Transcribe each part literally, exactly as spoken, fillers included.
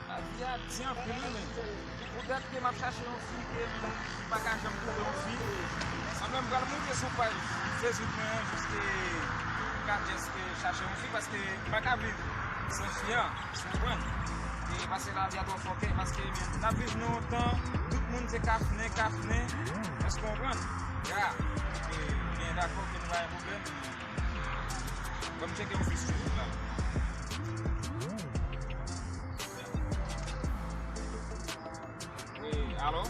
Lavi a di anpil, wi, men. Poutèt ke m ap chache yon fi ke m pa ka janm twouve yon fi. Sanble m pral moute sou paj Facebook mwen an, jiske m ka just chache yon fi, paske m pa ka viv san fi an, ou konprann? E paske lavi a twò fòkè, paske n ap viv nan yon tan, tout moun se kafnen, kafnen, èske w konprann? Ya, e, men dakò ke nou pa gen pwoblèm. Ban m tcheke yon fi sou Facebook la. Wi, alo?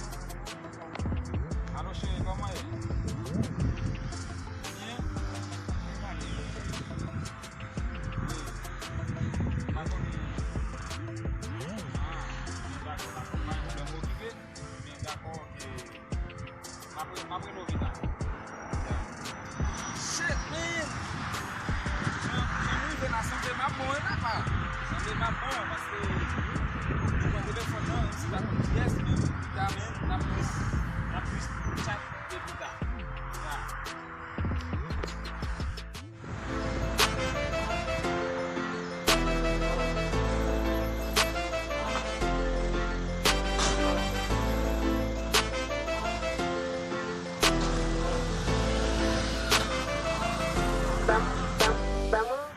Alo, cheri, kòman ye? Byen? Wi. M pa konn. Ah, byen, dakò, dakò. Pa gen pwoblèm, okipe. Byen, dakò, oke. M ap, m ap rele w pita. Shit, man! Jan, jan m rive la, sanble m ap bon, wi, papa. Sanble m ap bon, paske m pran telefòn nan, m si pa konn kiyès, men pita, man, n ap plis, n ap plis chat de pita. Ya.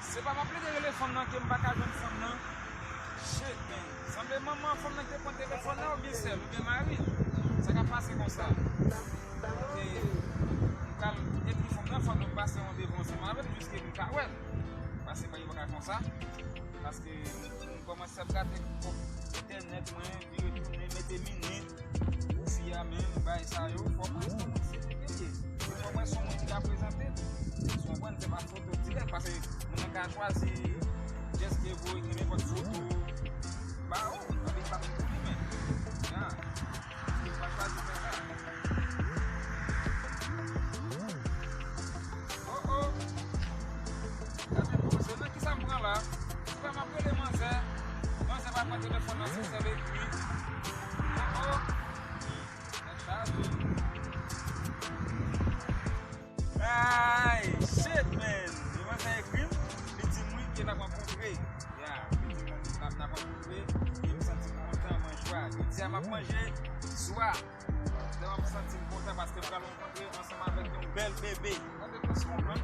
Se pa m ap plede rele fanm nan ke m pa ka jwenn fanm nan. Shit, man. Sanble manman fanm nan ki te pran telefòn nan oubyen sè l oubyen mari l. Sa k ap pase konsa? E, m pral ekri fanm nan, fò nou pase yon randevou ansanm avè l, jiske nou ka wè l. Paske pa, yo pa ka konsa. Paske m kòmanse ap gate kòk entènèt mwen, vire tounen, mete minit. Pou fi a menm, bagay sa yo, fò mwen, fò mwen se moun li ye. Fò mwen se yon moun ki ka prezante l. Ou konprann, se pa foto dirèk, paske moun nan ka chwazi just ke voye nenpòt foto ba ou, epi l pa konn pou li menm. Ya. Ou pa chwazi fè sa. Oh, oh. Gade poze, nan kisa m pran la? Se pa m ap rele manzè. Manzè pa pran telefòn nan, se sèl ekri. Oh, oh. Nèg chaje. Ay, shit, man. Yon manzè ekri m, li di m wi ke n ap rankontre. Ya, li di m n ap, n ap rankontre. E m santi m kontan, mwen jwa. Jodi a m ap manje swa. Lè m ap santi m kontan paske m pral rankontre ansanm avèk yon bèl bebe. Gade kòs mwen pran.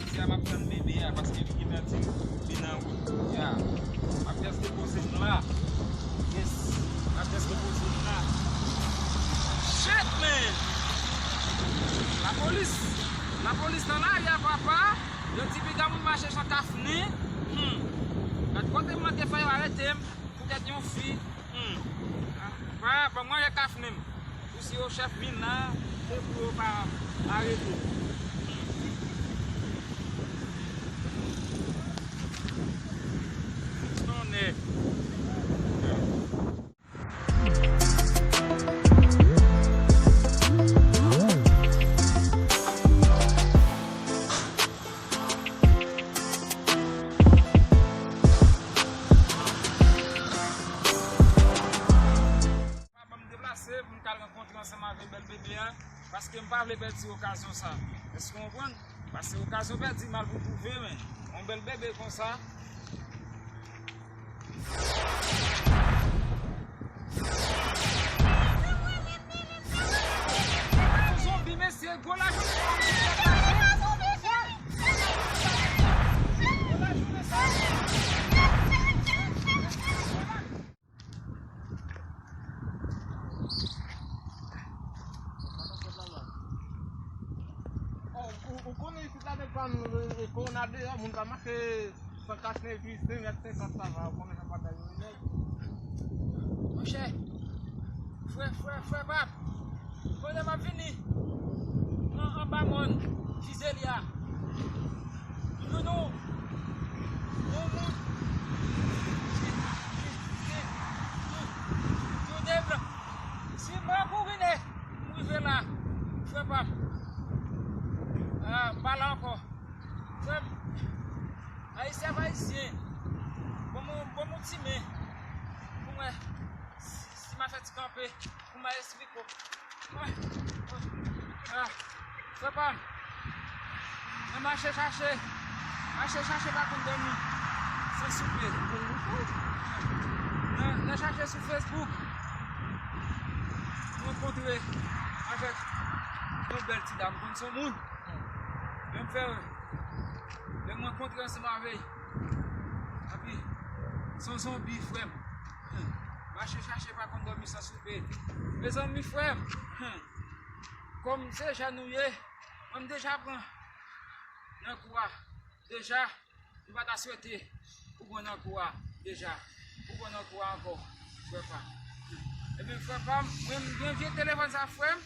Jodi a m ap tann bebe a paske li gentan di m li nan wout. Ya. M ap just depoze m la. Yes. M ap just depoze m la. Shit, man! Lapolis! Lapolis nan lari a, papa! Yo di piga moun mache san kafnen. Hmm. Gad kote m manke fè yo arete m. Poutèt yon fi, hmm, pa, pa manje kafnen m. Pou si yo chèf vin la, se pou yo pa arete m. Hmm. Tonnè. Pa ban m deplase pou m ka al rankontre ansanm avèk bèl bebe a, paske m pa vle pèdi okazyon sa. Èske w konprann? Paske okazyon pèdi mal pou twouve, men yon bèl bebe konsa. Zonbi, mesye, gwo lajounen sa, mesye. Gwo lajounen sa. Oh, ou, ou konnen isit la, nèg pa m, e, e, kowona deyò, moun pa mache. San kach nan epi de mèt senkant sa va, ou konnen jan bagay yo ye nèg. Monchè, frè, frè, frè pa m, kote m ap vini? An, anba mòn Jizelya. M jwenn yon, yon moun ki, ki, ki, ki, ki yon de blan. Si mwen kouri nèg, m rive la, frè pa m. Ah, m pa la ankò. Frè m, Ayisyen ap Ayisyen, ban m, ban m yon ti men pou m wè si, si m a fè ti kanpe, pou m a esplike w. Ah, frè pa m, mwen mache chache, mache chache pa konn dòmi. Se Soupe. Nan, nan chache sou Facebook, m rankontre avèk yon bèl ti dam, konn son moun. Menm fè, lè m rankontre ansanm avè l, epi son zonbi, frè m. Mache chache pa konn dòmi san soupe. Mezanmi, frè m, kòm se jan nou ye, mwen m deja pran nan kou a. Deja, nou pa ta swete ou pran nan kou a deja. Ou pran nan kou a ankò, frè pa m. Ebyen, frè pa m, mwen, m gen vye telefòn sa, frè m.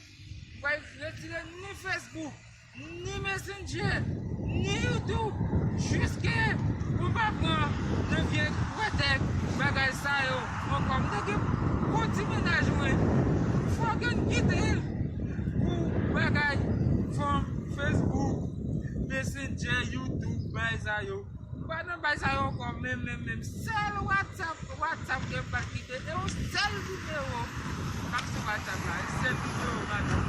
M pral retire ni Facebook, ni Messenger, ni YouTube, jiske mwen pa pran nan vye wètèk bagay sa yo ankò. M te gen bon ti mennaj mwen. Fò gen kite l pou bagay fanm, Facebook, Messenger, YouTube, bagay sa yo. M pa nan bay sa yo ankò, menm, menm, menm. Sèl WhatsApp, WhatsApp gen pa kite. E yon sèl nimewo k ap sou WhatsApp la. E sèl nimewo, madanm.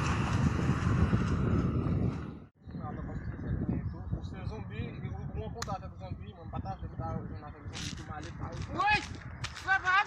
Ou se zonbi, ou rankontre avèk zonbi, mwen m pa ta vle m ta jwenn avèk zonbi tou malè pa yo. Woy! Frè pa m!